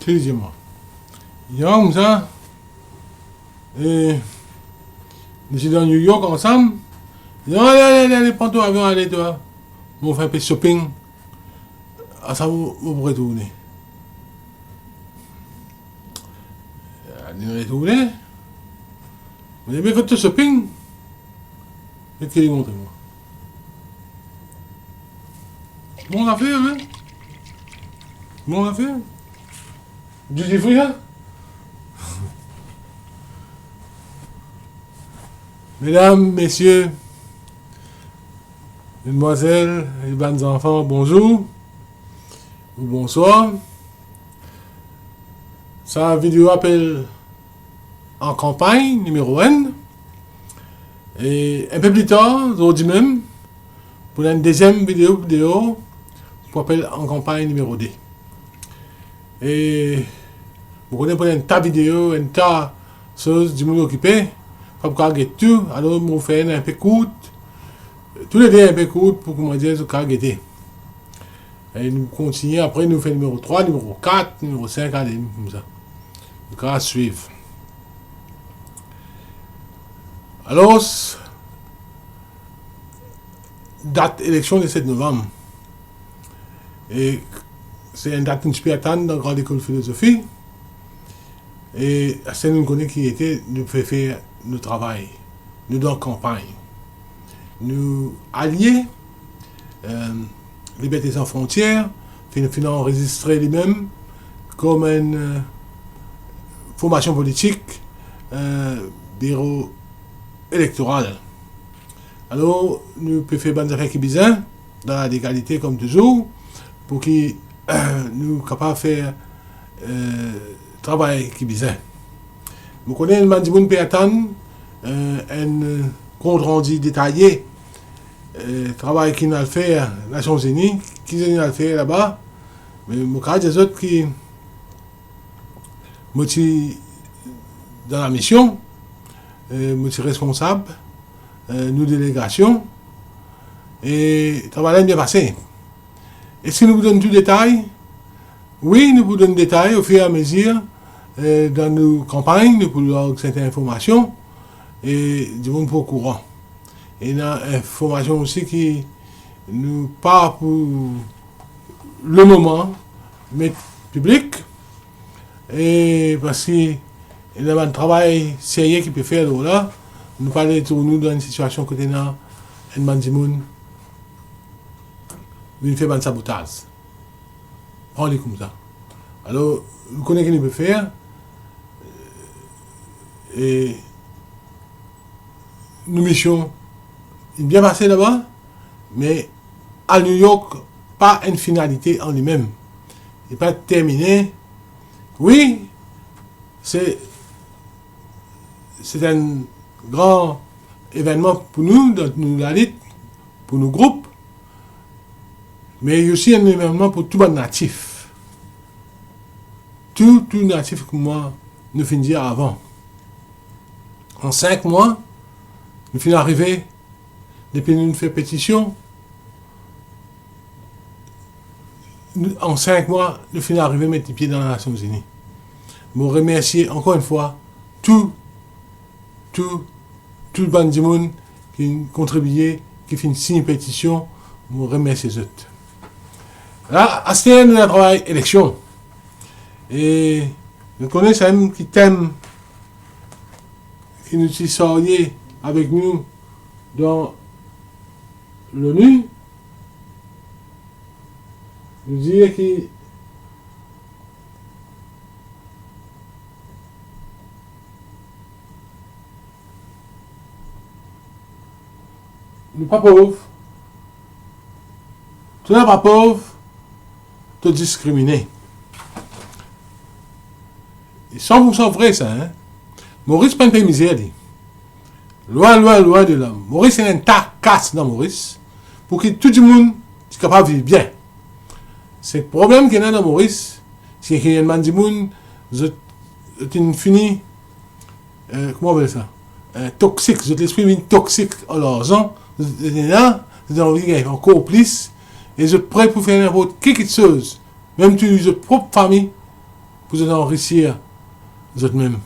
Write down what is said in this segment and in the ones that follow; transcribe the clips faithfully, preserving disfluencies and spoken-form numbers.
Seziem mwa. Li dir mwa koumsa, e, nou ti dan New York ansam. Li dir, ale, ale, ale, ale, pran to avion, ale twa. Mo fer enpe shopping. Apre sa, mo, mo pou retourne. Li retourne. Mo dir, me kot to shopping? Get ki li montre mwa. Bon zafer, wi. Bon zafer. Duty free, hein? Medam, mesie, madmwazel e bann zanfan, bonzour ou bonswar. Sa video apel An Kanpagn, nimero enn. E enpe pli tar, zordi mem, pou ena enn deziem video pou deor, pou apel An Kanpagn nimero de. E mo kone pou ena enn ta video, enn ta soz, dimoun okipe, pa pou kapav get tou, alor mo fer enn enpe kourt, toulede enpe kourt, pou kouma dir, zot kapav gete. E nou kontigne, apre nou fer nimero trwa, nimero kat, nimero sink, ale koumsa. Nou kapav swiv. Alor, dat eleksion le set novam. E se enn dat nou ti pe atann dan Grande Ecole Philosophie. E aster nou kone ki ete, nou pe fer nou travay. Nou dan kanpagn. Nou alie, eh, Liberté Sans Frontières, finn, finn anrezistre limem kom enn, eh, formasion politik, eh, biro elektoral. Alor, nou pe fer bann zafer ki bizin, dan lalegalite kom touzour, pou ki nou kapav fer, eh, travay ki bizin. Mo kone enn bann dimoun pe atann, eh, enn kontrandi detaye, eh, travay ki nou al fer Nasion Zini, ki nou al fer laba. Me mo kapav dir zot ki mo ti dan lamision, eh, mo ti responsab, eh, nou delegasion, e travay la inn bien pase. Eski nou pou donn tou detay? Wi, nou pou donn detay ofiramezie, eh, dan nou kanpagn, nou pou larg sertin informasion, e dimoun pou okouran. Ena informasion osi ki nou pa pou lemoman met piblik, e parski ena bann travay serye ki pe fer lor la, nou pa le trouv nou dan enn sitiasion kot ena enn bann dimoun vinn fer bann sabotaz. Pran li koumsa. Alor, nou kone ki nou pe fer, e nou mision inn bien pase laba, me al New York pa enn finalite an limem. Li pa termine. Wi, se, se enn gran evennman pou nou, dan nou lalit, pou nou group, me li osi enn evennman pou tou bann natif. Tou, tou natif kouma nou finn dir avan. An sink mwa, nou finn arive, depi nou fer petision, nou, an sink mwa, nou finn arive met lipie dan Nasion Zini. Mo remersie ankor enn fwa tou, tou, tou bann dimoun ki kontribie, ki finn sign petision, mo remersie zot. La, aster nou ena travay eleksion. E nou kone samem ki tem ki nou ti sarye avek nou dan l'ONU. Nou dir ki nou pa pov. To'nn pa pov, to diskrimine. E san pou san vre sa, hein. Moris pa enn pei mizer li. Lwin, lwin, lwin de la. Moris ena enn ta kas dan Moris, pou ki tou dimoun ti kapav viv bien. Se problem ki ena dan Moris, se ki enn bann dimoun, zot, zot inn fini, eh, kouma apel sa? Eh, toksik, zot lespri vinn toksik ar larzan, zot ena, zot anvi gagn ankor plis, e zot pre pou fer ninport ki kiksoz, mem touy zot prop fami, pou zot anrisir zot mem.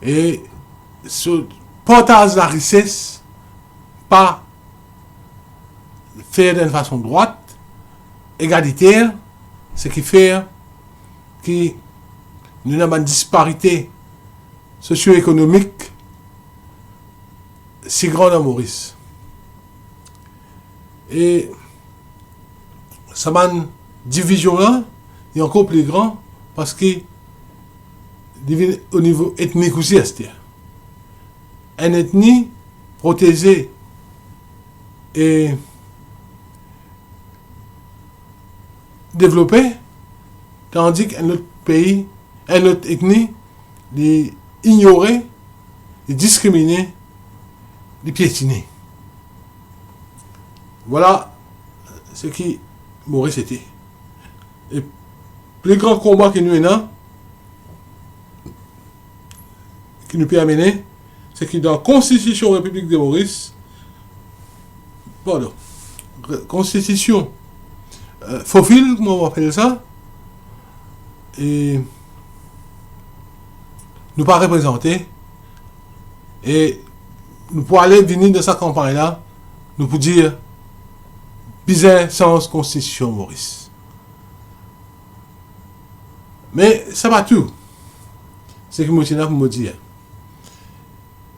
E so partaz larises pa fer dan enn fason drwat, egaliter, seki fer ki nou ena bann disparite sosio-ekonomik si gran dan Moris. E sa bann divizion la, li ankor pli gran, parski li vinn o nivo etnik osi aster. Enn etni proteze e devlope, tandis ki enn lot pei, enn lot etni, li inyore, li diskrimine, li pietine. Vwala seki Moris ete. E pli gran konba ki nou ena, ki nou pe amene, seki dan Konstitision Repiblik de Moris, pardon, re-, Konstitision, eh, fofil, kouma nou apel sa, e nou pa reprezante, e nou pou ale vini dan sa kanpagn la, nou pou dir, bizin sanz Konstitision Moris. Me sa pa tou seki mo ti ena pou mo dir.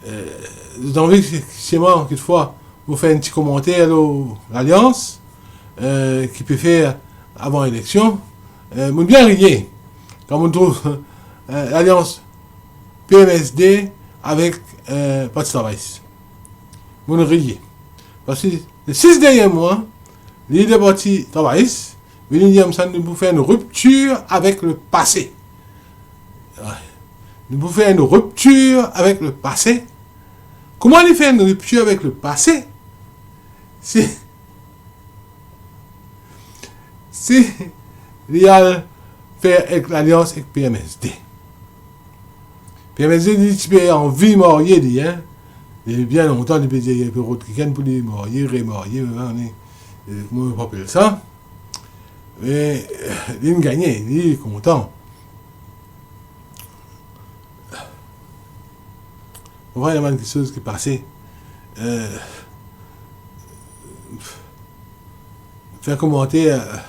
Eh, zot anvi, sirman, kikfwa, mo fer enn ti komanter lor lalians, eh, ki pe fer avan eleksion. Eh, mo bien riye kan mo trouv, eh, lalians P M S D avek, eh, Parti Travayis. Mo riye. Parski le sis dernie mwa, lider Parti Travayis vini dir koumsa nou pou fer enn riptir avek lepase. Nou pou fer enn riptir avek lepase. Kouma li fer enn riptir avek lepase? Si, si li al fer ek lalians ek P M S D. P M S D, li ti pe anvi marye li, hein. E bien lontan, li pe dir, li pe rod kikenn pou li marye, remarye, hein, li, eh, kouma nou apel sa. Me, eh, li gagne, li kontan. Ou vwar, ena bann kiksoz ki pase. Eh, fer komanter, eh,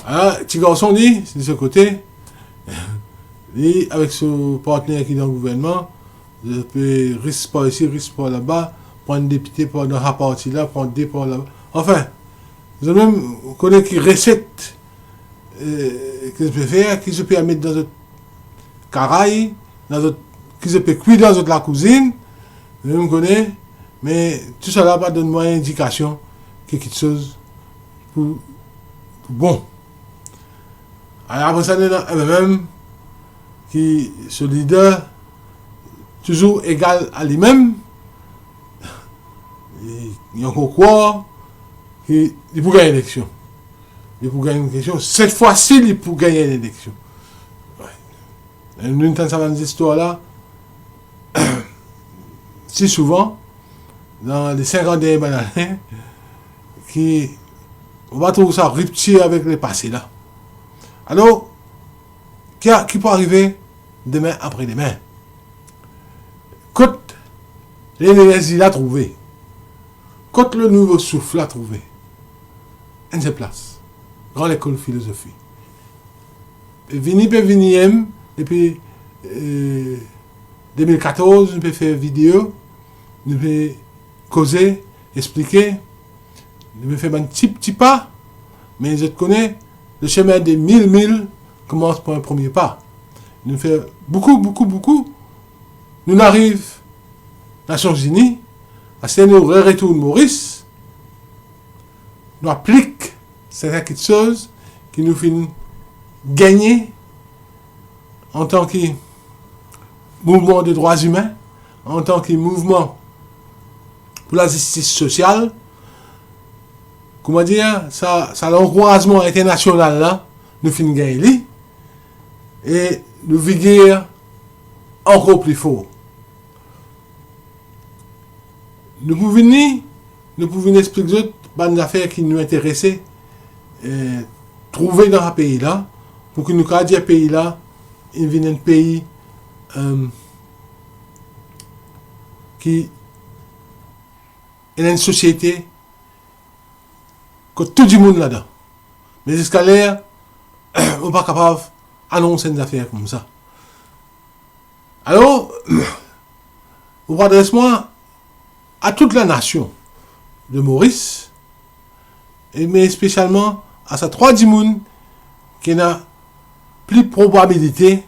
Ah, ti garson li, de so kote, li avek so partner ki dan gouvernman, zot pe ris par isi, ris par laba, pran depite par dan sa parti la, pran de par laba. Anfin, zot mem kone ki reset, eh, ki zot pe fer, ki zot pe al met dan zot karay, dan zot, ki zot pe kwi dan zot lakouzinn, zot mem kone, me tousala pa donn mwa indikasion ki kiksoz pou, pou bon. Ala apre sa, nou ena M M M ki so lider touzour egal a limem, li, li ankor krwar ki li pou gagn eleksion. Li pou gagn eleksion. Set fwa si, li pou gagn eleksion. Wi. E nou tann sa bann zistwar la si souvan, dan le sinkant dernie bann ane, ki, ou va trouv sa riptir avek lepase la. Alor, ki, ki pou arive demin, apre demin? Kot lenerzi la trouve? Kot le nouvo souf la trouve? Enn sel plas, Gran Lekol Filozofi. Pe vini, pe vini, em, depi, eh, de mil katorz, nou pe fer video, nou pe koze, explike, nou pe fer bann ti, ti pa, me zot kone, le chemin de mil mil koumans par enn premie pa. Nou fer boukou, boukou, boukou. Nou ariv Nasion Zini, aster nou re-retourn Moris, nou aplik sertin kiksoz ki nou finn gagne antan ki mouvman de drwa imin, antan ki mouvman pou lazistis sosial. Kouma dir, sa, sa lankourazman internasional la, nou finn gagn li, e nou vigir ankor pli for. Nou pou vini, nou pou vinn explik zot bann zafer ki nou interese, eh, trouve dan sa pei la, pou ki nou kapav dir pei la, inn vinn enn pei, eh, ki ena enn sosiete kot tou dimoun ladan. Me ziska ler, mo pa kapav anons enn zafer koumsa. Alor, mo pou adres mwa a tout lanasion de Moris, e me espesialman a sa trwa dimoun ki ena pli probabilite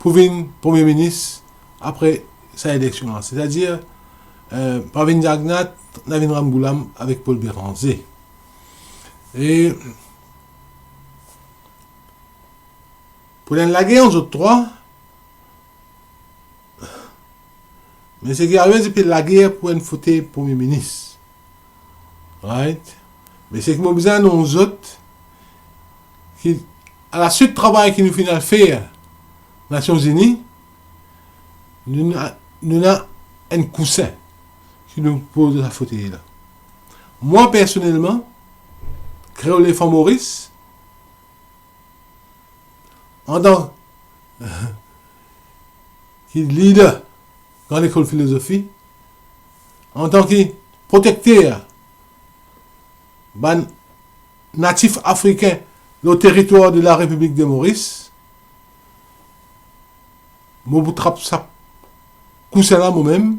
pou vinn Premie Minis apre sa eleksion la, setadir, eh, Pravin Jagannath, Navin Ramgoolam avek Paul Bérenger. E pou enn lager ant zot trwa, me seki arive, se pe lager pou enn fote Premie Minis. Right? Me seki mo bizin anons zot, ki, a laswit travay ki nou finn al fer Nasion Zini, nou ena, nou ena enn kousin ki nou poz dan sa fotey la. Mwa, personelman, Kreol Lefran Moris, antan ki lider Gran Lekol Filozofi, antan ki protekter bann natif afrikin lor teritwar de la Repiblik de Moris, mo pou trap sa kousin la momem,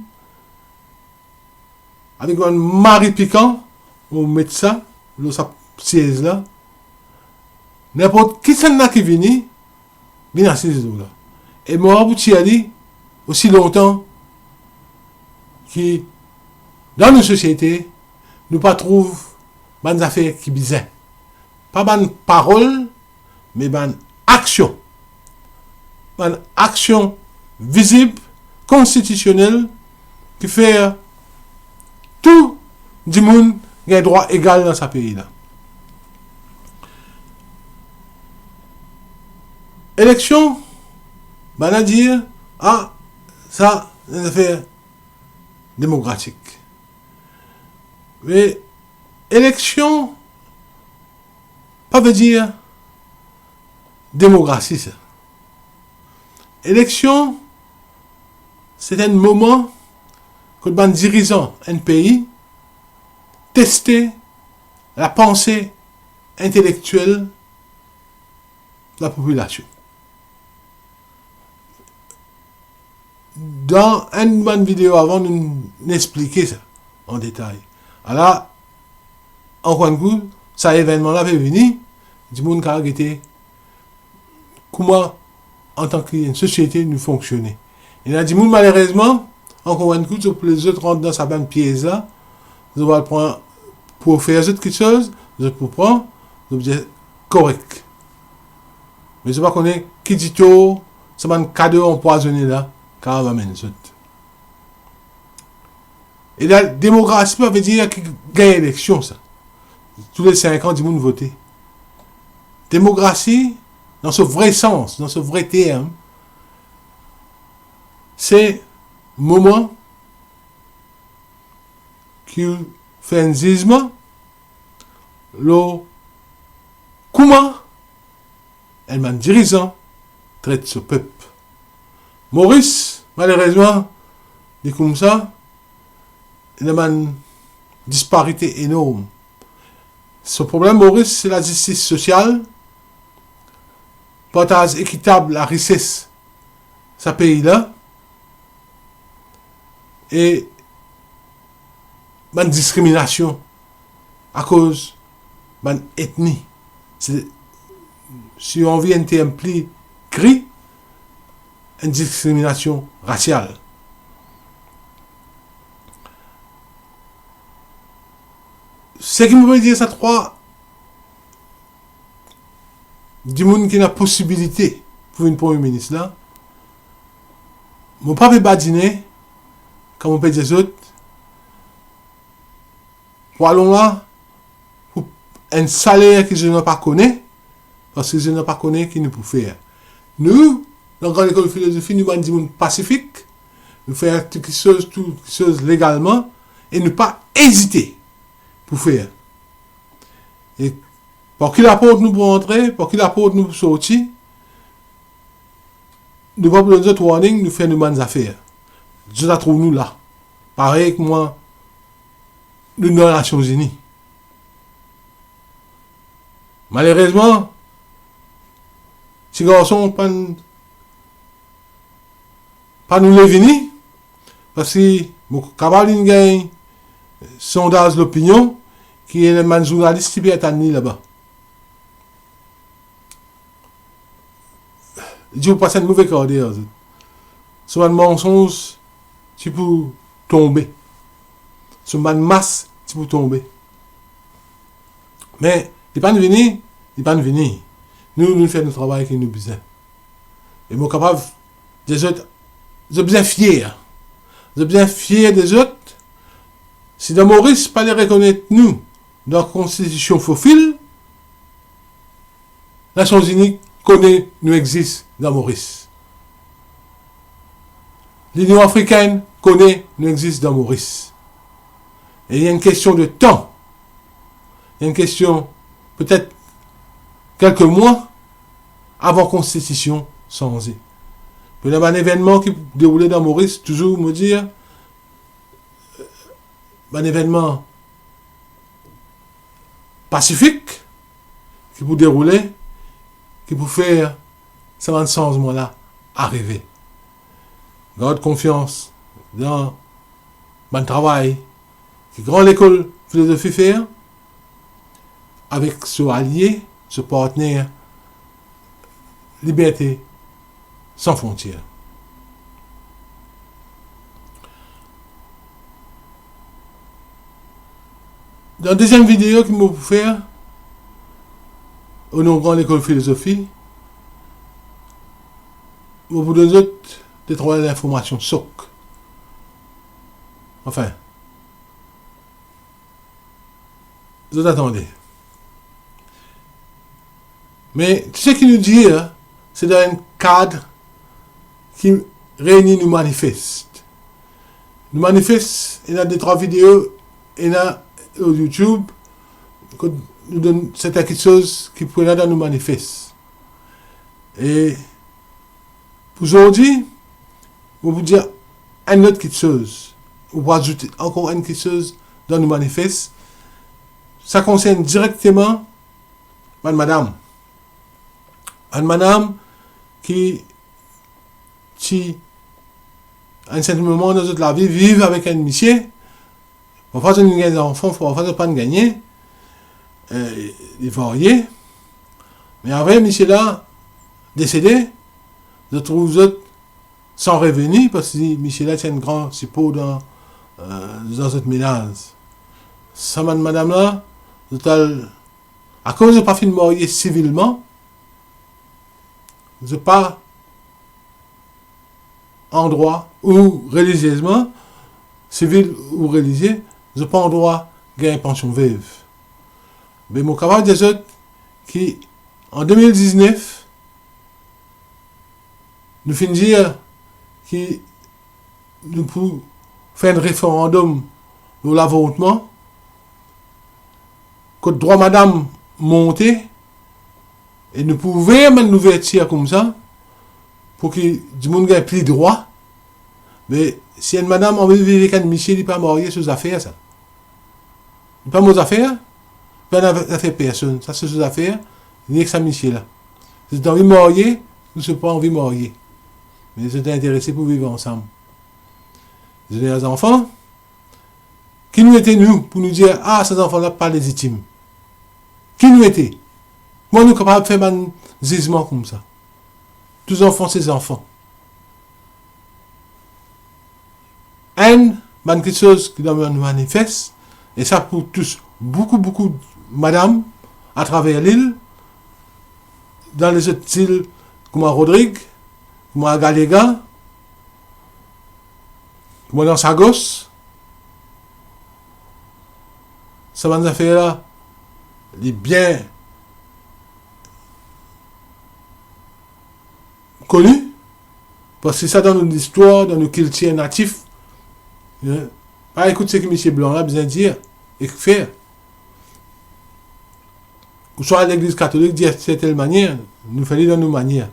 avek bann mari pikan, mo met sa lor sa siez la. Ninport kisannla ki vini, vinn asiz lor la. E mo pou tir li osi lontan ki dan nou sosiete, nou pa trouv bann zafer ki bizin. Pa bann parol, me bann aksion. Bann aksion vizib, konstitisionel, ki fer tou dimoun gagn drwa egal dan sa pei la. Eleksion, bann la dir, ah, sa, se enn zafer demokratik. Me eleksion pa ve dir demokrasi, sa. Eleksion, se enn moman kot bann dirizan enn pei teste lapanse intelektiel lapopilasion. Dan enn bann video avan, nou, nou explike sa an detay. Ala, ankor enn kou, sa evennman la pe vini, dimoun kapav gete kouma, antan ki enn sosiete, nou fonksione. Ena dimoun, malerezman, ankor enn kou, zot pou les zot rant dan sa bann piez la, zot pou al pran, pou ofer zot kiksoz, zot pou pran, zot pou dir korek. Me zot pa kone ki ditor sa bann kado anpwazone la kapav amenn zot. E la, demokrasi pa ve dir ki gagn eleksion, sa. Toule sink an, dimoun vote. Demokrasi, dan so vre sans, dan so vre term, se moman ki ou fer enn zizman lor kouma enn bann dirizan tret so pep. Moris, malerezman, li koumsa, ena bann disparite enorm. So problem Moris, se lazistis sosial, partaz ekitab larises sa pei la, e bann diskriminasion akoz bann etni. Se, si ou anvi enn term pli gri, enn diskriminasion rasial. Seki mo pe dir sa trwa dimoun ki ena posibilite pou vinn Premie Minis la, mo pa pe badine, kan mo pe dir zot, pou al la, pou enn saler ki zot pa kone, parski zot pa kone ki nou pou fer. Nou, dan Gran Lekol Filozofi, nou bann dimoun pasifik, nou fer tou kiksoz, tou kiksoz legalman, e nou pa ezite pou fer. E par ki laport nou pou antre, par ki laport nou pou sorti, nou pa pou donn zot warning, nou fer nou bann zafer. Zot a trouv nou la. Parey kouma nou dan Nasion Zini. Malerezman, ti garson pa, pa oule vini, parski mo kapav inn gagn sondaz lopinion ki ena bann zournalis ti pe atann li laba. Li ti pou pas enn move karder ar zot. So bann mansonz ti pou tonbe. So bann mas ti pou tonbe. Me li pa'nn vini, li pa'nn vini. Nou, nou fer nou travay ki nou bizin. E mo kapav dir zot, zot bizin fier. Zot bizin fier de zot. Si dan Moris pa le rekonet nou dan konstitision fofil, Nasion Zini kone nou exis dan Moris. Linion Afrikenn kone nou exis dan Moris. E li enn kestion de tan. Li enn kestion petet kelke mwa avan konstitision sanze. Pou ena bann evennman ki deroule dan Moris, touzour mo dir, bann evennman pasifik ki pou deroule, ki pou fer sa bann sanzman la arive. Gard konfians dan bann travay ki Gran Lekol Filozofi fer avek so alie, so partner, Liberte San Frontier. Dan deziem video ki mo pou fer, o non Gran Lekol Filozofi, mo pou donn zot de trwa linformasion sok. Anfin, zot a tande. Me tou seki nou dir, se dan enn kad ki reini nou manifes. Nou manifes, ena de trwa video, ena lor YouTube, kot nou donn sertin kiksoz ki pou ena dan nou manifes. E pou zordi, mo pou dir enn lot kiksoz, mo pou azout ankor enn kiksoz dan nou manifes. Sa konsern direkteman bann madam. Bann madam ki ti, a enn sertin moman dan zot lavi, viv avek enn misie, parfwa zot inn gagn zanfan, parfwa zot pa'nn gagne, eh, li varye. Me apre misie la desede, zot trouv zot san reveni, parski misie la ti enn gran sipor dan, eh, dan zot menaz. Sa bann madam la, zot al, akoz zot pa finn marye sivilman, zot pa an drwa ou reliziezman, sivil ou relizie, zot pa an drwa gagn pansion vev. Me mo kapav dir zot ki an de mil diznef, nou finn dir ki nou pou fer enn referandom lor lavortman, kot drwa madam monte, e nou pou ouver bann louvertir koumsa, pou ki dimoun gagn pli drwa. Me si enn madam anvi viv ek enn misie, li pa marye, so zafer sa. Li pa mo zafer, pa zafer personn. Sa se so zafer, li ek sa misie la. Si zot anvi marye, ou si pa anvi marye. Me zot interese pou viv ansam. Zot ena zanfan, ki nou ete nou pou nou dir, ah, sa zanfan la pa lezitim? Ki nou ete? Kouma nou kapav fer bann zizman koumsa? Tou zanfan se zanfan. Enn bann kiksoz ki dan bann manifes, e sa pou tous boukou, boukou madam atraver lil, dan lezot zil, kouma Rodrig, kouma Galega, kouma dan Sagos, sa bann zafer la, li bien koni, parski sa dan nou listwar, dan nou kiltir natif, eh, Pa ekout seki misie blan la bizin dir ek fer. Ouswa legliz katolik dir sertin manier, nou fer li dan nou manier.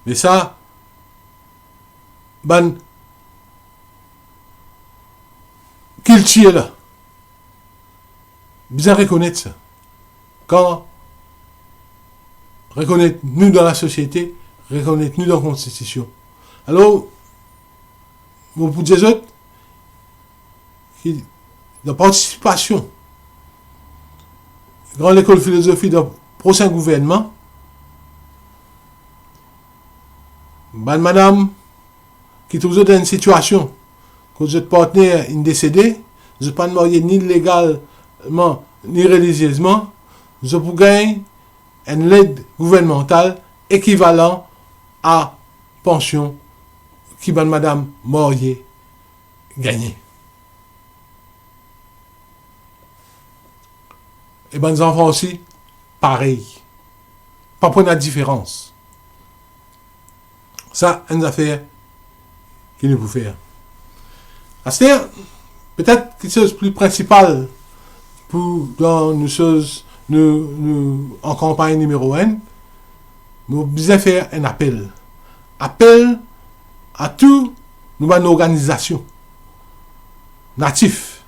Me sa, bann kiltir la, bizin rekonet sa. Kan rekonet nou dan lasosiete, rekonet nou dan konstitision. Alor, mo pou dir zot, ki dan partisipasion Gran Lekol Filozofi dan prosin gouvernman, bann madam ki trouv zot dan enn sitiasion kot zot partner inn desede, zot pa'nn marye ni legalman ni reliziezman, zot pou gagn enn led gouvernmantal ekivalan a pansion ki bann madam marye gagne. E bann zanfan osi, parey. Pa pou ena diferans. Sa enn zafer ki nou pou fer. Aster, petet kiksoz pli prinsipal pou dan nou soz, nou, nou an kanpagn nimero enn, nou bizin fer enn apel. Apel a tou nou bann organizasion natif.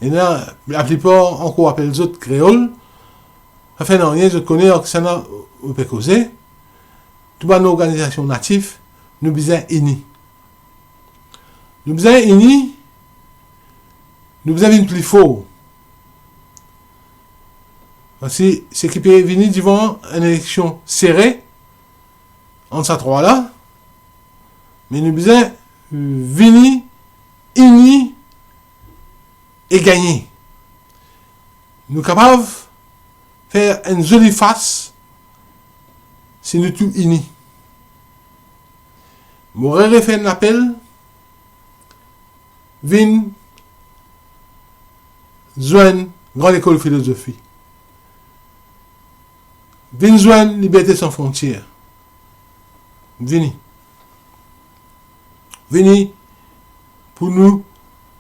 Ena, laplipar ankor apel zot kreol, pa fer nanye, zot kone ar kisannla ou pe koze. Tou bann organizasion natif, nou bizin ini. Nou bizin ini, nou bizin vinn pli for. Parski seki pe vini divan enn eleksion sere ant sa trwa la, me nou bizin vini ini e gagne. Nou kapav fer enn zoli fas si nou tou ini. Mo rerefer enn lapel, vinn zwenn Gran Lekol Filozofi. Vinn zwenn Liberte San Frontier. Vini. Vini pou nou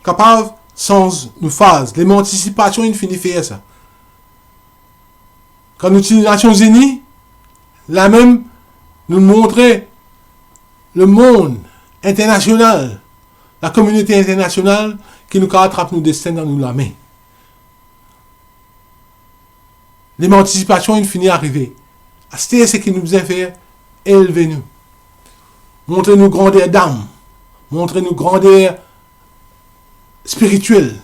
kapav sanz nou faz. Lemantisipasion inn fini fer sa. Kan nou ti Nasion Zini, lamem nou montre lemond internasional, lakominote internasional, ki nou kapav trap nou desten dan nou lame. Lemantisipasion inn fini arive. Aster seki nou bizin fer, elve nou. Montre nou grander dam, montre nou grander spiritiel,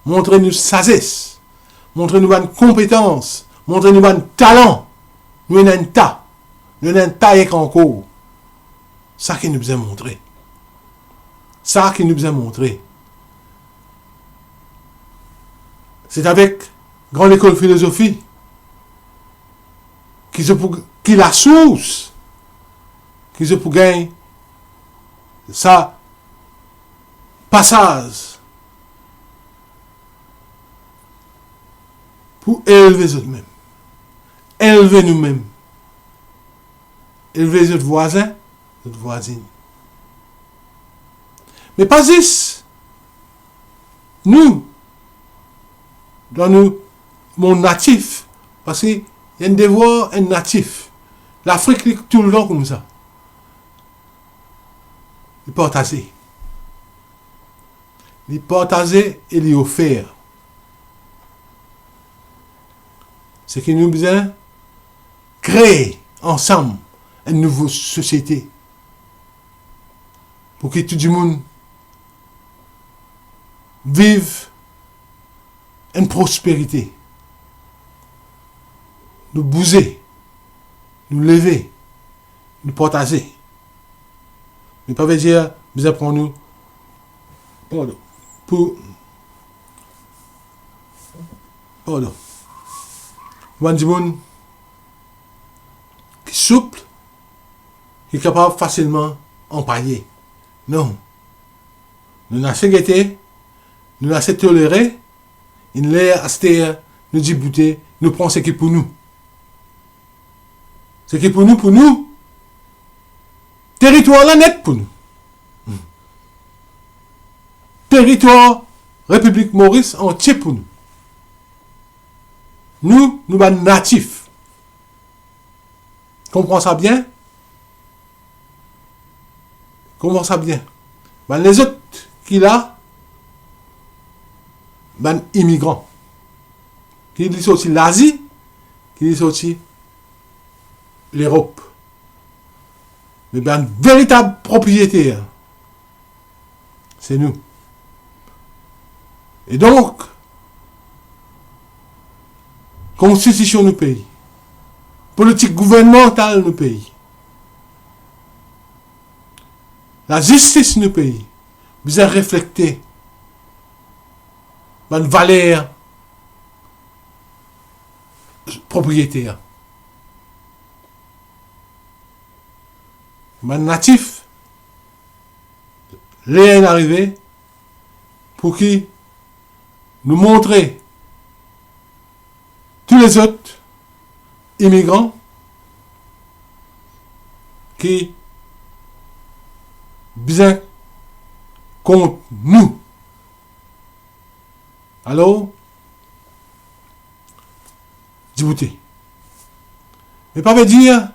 montre nou sazes, montre nou bann konpetans, montre nou bann talan. Nou ena enn ta, nou ena enn ta ek ankor. Sa ki nou bizin montre. Sa ki nou bizin montre. Se avek Gran Lekol Filozofi ki zot pou, ki lasours, ki zot pou gagn sa pasaz pou elve zot mem, elve nou mem, elve zot vwazin, zot vwazinn. Me pa zis nou, dan nou mond natif, parski enn devwar enn natif. Lafrik, li toultan koumsa. Li partaze. Li partaze e li ofer. Seki nou bizin kree ansam enn nouvo sosiete pou ki tou dimoun viv enn prosperite. Nou bouze, nou leve, nou partaze. Me pa vedir bizin pran nou, pardon, pou, pardon, pou bann dimoun ki soup, ki kapav fasilman anpaye. Non. Nou ase gete, nou ase tolere, inn ler aster nou diboute, nou pran seki pou nou. Seki pou nou, pou nou. Teritwar la net pou nou. Hmm. teritwar Repiblik Moris antie pou nou. Nou, nou bann natif. Konpran sa bien? Konpran sa bien. Bann lezot ki la, bann imigran. Ki li sorti Lazi, ki li sorti Lerop. Me bann veritab propriyeter, se nou. E donk, konstitision nou pei, politik gouvernmantal nou pei, lazistis nou pei, bizin reflekte bann valer propriyeter. Bann natif, ler inn arive pou ki nou montre tou lezot imigran ki bizin kont nou. Alor, diboute. Me pa ve dir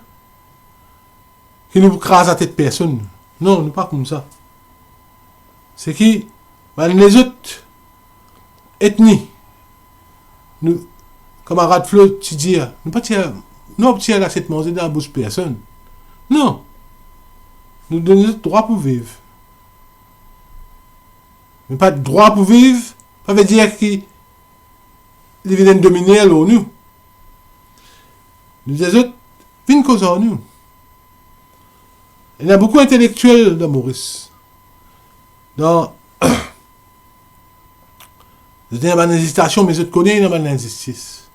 ki nou pou kraz latet personn. Non, nou pa koumsa. Se ki bann lezot etni, nou, kamarad Flo ti dir, nou pa tir, nou pa tir lasiet manze dan labous personn. Non. Nou donn zot drwa pou viv. Me pa drwa pou viv, pa ve dir ki li vinn enn dominer lor nou. Nou dir zot, vinn koz ar nou. Ena boukou intelektiel dan Moris. Dan, zot ena bann ezitasion, me zot kone ena bann inzistis.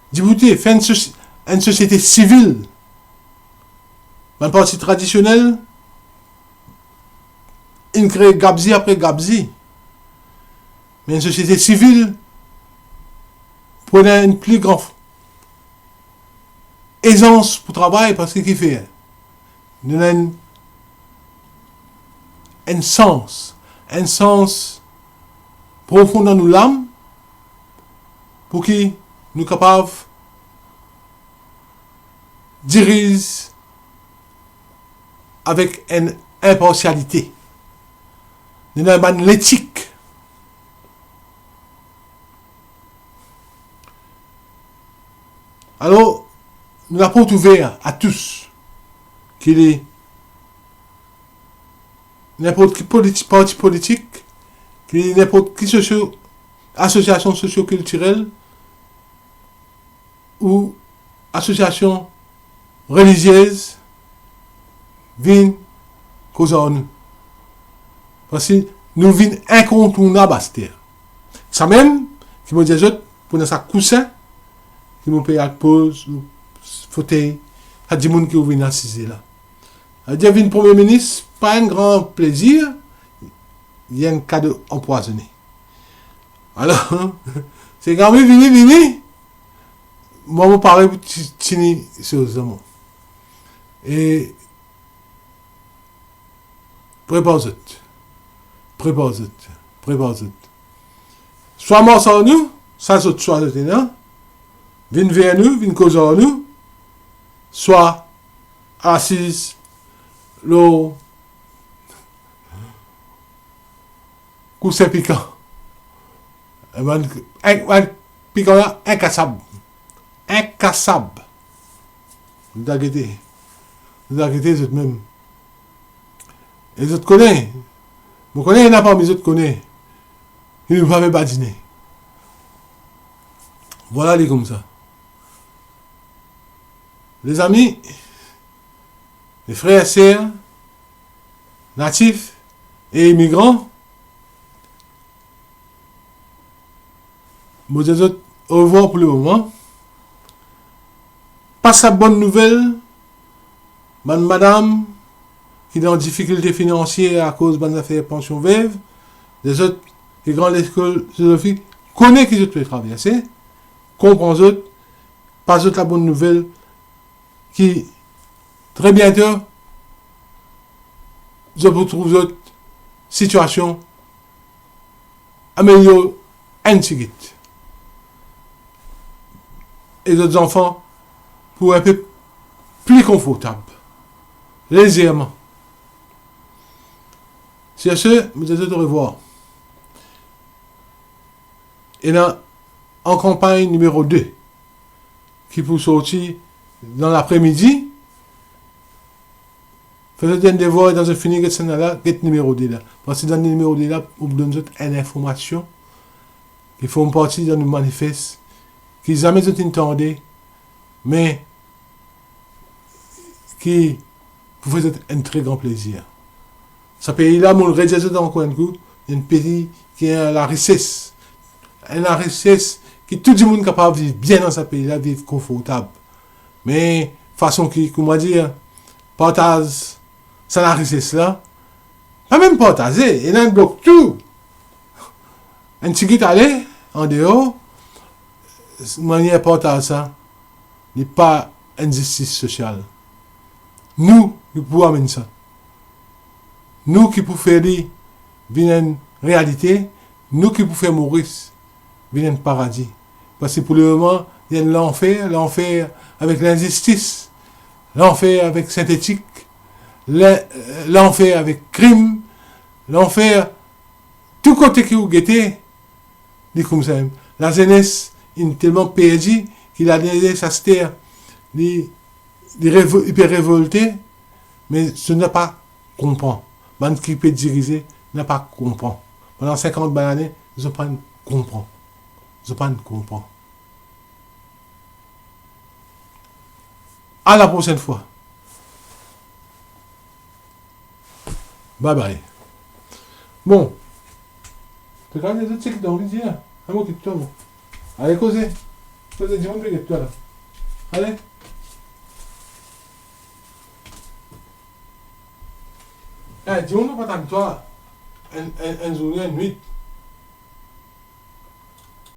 Diboute, fer enn sosi-, enn sosiete sivil. Bann parti tradisionel, inn kree gabzi apre gabzi. Me enn sosiete sivil pou ena enn pli gran ezans pou travay, parski ki fer? Nou ena enn, enn sans, enn sans profon dan nou lam, pou ki nou kapav diriz avek enn inparsialite. Nou ena bann letik. Alor, nou laport ouver a tous, ki li ninport ki politi-, parti politik, ki li ninport ki sosio-, asosiasion sosio-kiltirel ou asosiasion reliziez, vinn koz ar nou. Parski nou vinn inkontournab aster. Samem ki mo dir zot, pou ena sa kousin ki mo pe al poz, fotey, sa dimoun ki ou vinn asize la. Savedir vinn premie minis, pa enn gran plezir, li enn kado anpwazone. Alor, se kan vini, vini, vini, mwa mo pare pou ti-, tini soz dan mwa. E prepar zot. Prepar zot. Prepar zot. Swa mars ar nou, sa zot swa zot ena, vinn ver nou, vinn koz ar nou, swa asiz lor kousin pikan. Enn bann, enn, enn pikan la, inkasab. Inkasab. Zot a gete. Zot a gete zot mem. E zot kone. Mo kone ena parmi zot kone. Ki nou pa pe badine. Vwala li koumsa. Lezami, lefrer, ser, natif e imigran, mo dir zot orevwar pou lemoman. Pas sa bonn nouvel, bann madam ki dan difikilte finansie akoz bann zafer pansion vev, lezot ki gran lekol filozofi, kone ki zot pe traverse, konpran zot, pas zot labonn nouvel, ki tre biento, zot pou trouv zot sitiasion amelior enn tigit. E zot zanfan pou enpe pli konfortab, lezerman. Sur ce, mo dir zot orevwar. Ena an kanpagn nimero de ki pou sorti dan lapremidi. Fer zot enn devwar, dan zot fini get sennla, get nimero de la. Parski dan nimero de la, ou donn zot enn informasion ki form parti dan nou manifes, ki zame zot inn tande, me ki pou fer zot enn tre gran plezir. Sa pei la, mo redir zot ankor enn kou, enn pei ki ena larises. Enn larises ki tou dimoun kapav viv bien dan sa pei la, viv konfortab. Me fason ki, kouma dir, partaz sa larises la, pa mem partaze, ena enn blok tou. Enn tigit ale andeor, manier partaz sa, li pa enn zistis sosial. Nou ki pou amenn sa. Nou ki pou fer li vinn enn realite, nou ki pou fer Moris vinn enn paradi. Parski pou lemoman, li enn lanfer, lanfer avek linzistis, lanfer avek sintetik, lin-, lanfer avek krim, lanfer tou kote ki ou gete, li koumsa mem. Lazenes inn telman perdi ki lazenes aster, li, li revo-, li pe revolte, me zot napa konpran. Bann ki pe dirize napa konpran. Pandan sinkant bann lane, zot pa'nn konpran. Zot pa'nn konpran. À la prochaine fois. Bye bye. Bon. To kapav dir zot seki to anvi dir, hein? Ah, mo kit twa, mo. Ale koze. Koze, dimoun pe get twa la. Ale. Eh, dimoun pa tann twa enn, enn, enn zourne, enn nwit.